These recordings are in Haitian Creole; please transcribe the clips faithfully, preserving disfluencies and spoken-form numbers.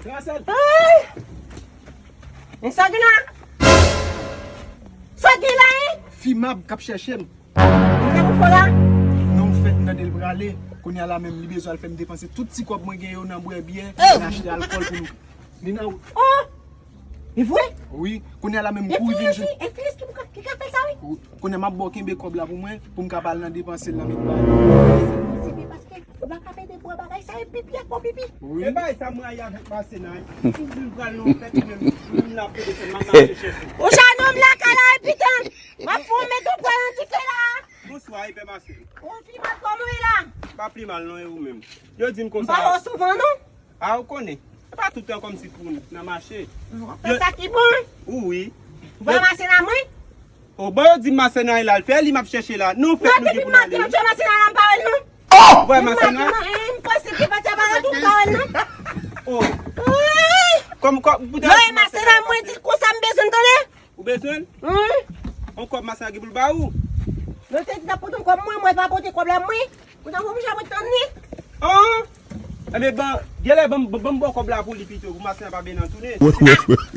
Ay! Men sa gen la? Sa gen la, hein? Fi Mab k ap chèche m. Sa pou fè la? Non, m fèk mande l prale. Kounye a la menm, li bezwen al fè m depanse tout ti kòb mwen gen yo nan bwè byè, nan achte alkòl pou nou. Li nan wout. Oh! E vre? Wi, kounye a la menm, m kouri vin jwenn. E Filis ki, ki ka fè sa, wi? Wi, kounye a m ap ba w kenbe kòb la pou mwen, pou m ka ba l nan depanse l nan met bagay. Ou pa ka pede bwè bagay sa, e pipi ak bon pipi. Wi. E bagay sa m rayi avèk Masena, wi. Ou di l pral nan fèt, ou menm, ou menm la pede fè m ap mache chèche. Ou ja nonm lakay la, e pitan. M ap fè w met yon pwèl nan tike la. Bonswa, e pè Masena. Ou fi mal kòman w ye la? Pa pli mal non, e ou menm? Yo di m konsa. M pa wè w souvan non. A, ou konnen. Se pa tout tan kòmsi pou n nan mache. Ou ap fè sa ki bon. Wi. Ou pa Masena mwen? O, bon, yo di m Masena e la l fè, li m ap chèche la. Nou fèt nou gen pou n ale. Non, depi maten, m fè Masena la, m pa wè l non. Ou pa wè Masena? Depi maten, non, e, m panse ke pati a pa la tou, m pa wè l non. O. Kòm, kòm, poutèt. Non, e Masena, mwen di l konsa, m bezwen l tande. Ou bezwen l? Wi. On kòb Masena gen pou l ba ou? Mwen te di n ap pote on kòb mwen, mwen pa pote kòb la mwen. Ou ta wè mwen jan mwen tann li. An! Enben, ban, genlè ban m, ban m ba w kòb la pou li pito, pou Masena pa benen an tounen.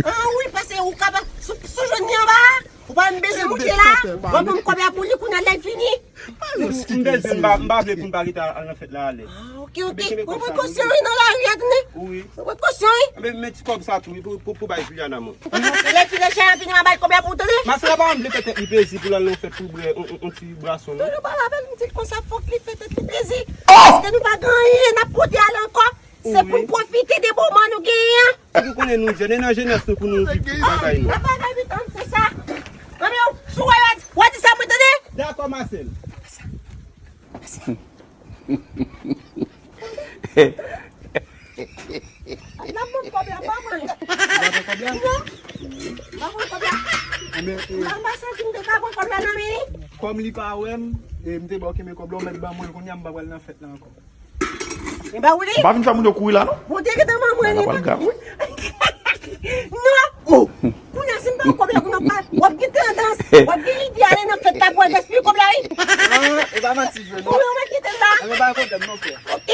Ah, ah, wi, paske ou kapab, si, si w jwenn li anba a, ou pa menm bezwen mouche la, w ap ban m kòb la pou li kounye a lè l fini. M, m bezwen, m pa, m pa vle pou n pa rete al nan fèt la alè. Ah, ok, ok. Mwen prekosyon wi nan lari a, tande. Wi. Mwen prekosyon wi. Men, men ti kòb sa tou, wi, pou, pou, pou bay Juliana mwen. Lè ti deja vini, m a bay kòb la pou ou, tande. Masena pa vle fè tèt li plezi pou l al nan fèt pou bwè on, on, on ti bwason, non. Toujou pale avè l, m di l konsa fòk li fè tèt li plezi. Paske nou pa gen anyen n ap pote ale ankò. Se pou n pwofite de moman nou genyen an. Ou konnen nou jèn, e nan jenès nou pou nou viv tout bagay nou. Tout bagay viv tann, se sa. Anben, si w wè, w a di, w a di sa mwen tande. Dakò, Masèl. N ap ban m kòb la, pa mwen. Ou pa pran kòb la? Non. Pa pran kòb la. Enben, e, m pa, m pa santi m te ka pran kòb la nan men li. Kòm li pa wè m, e, m te ba w kenbe kòb la, ou mèt ban mwen l kounye a, m pa pral nan fèt la ankò. E ba ou li? Ou pa vin fè moun yo kouri la, non? Bon, te gentan ban mwen li. Bagay la pral grav. Non. Oh. Kounye a, si m ba w kòb la, kounye a, w ap gen tandans, w ap gen lide ale nan fèt la pou w al gaspiye kòb la, wi. Ah, e pa manti, jwe, non. Ou wè, ou mèt kite l la. Enben, pa gen pwoblèm, non, frè. Ok.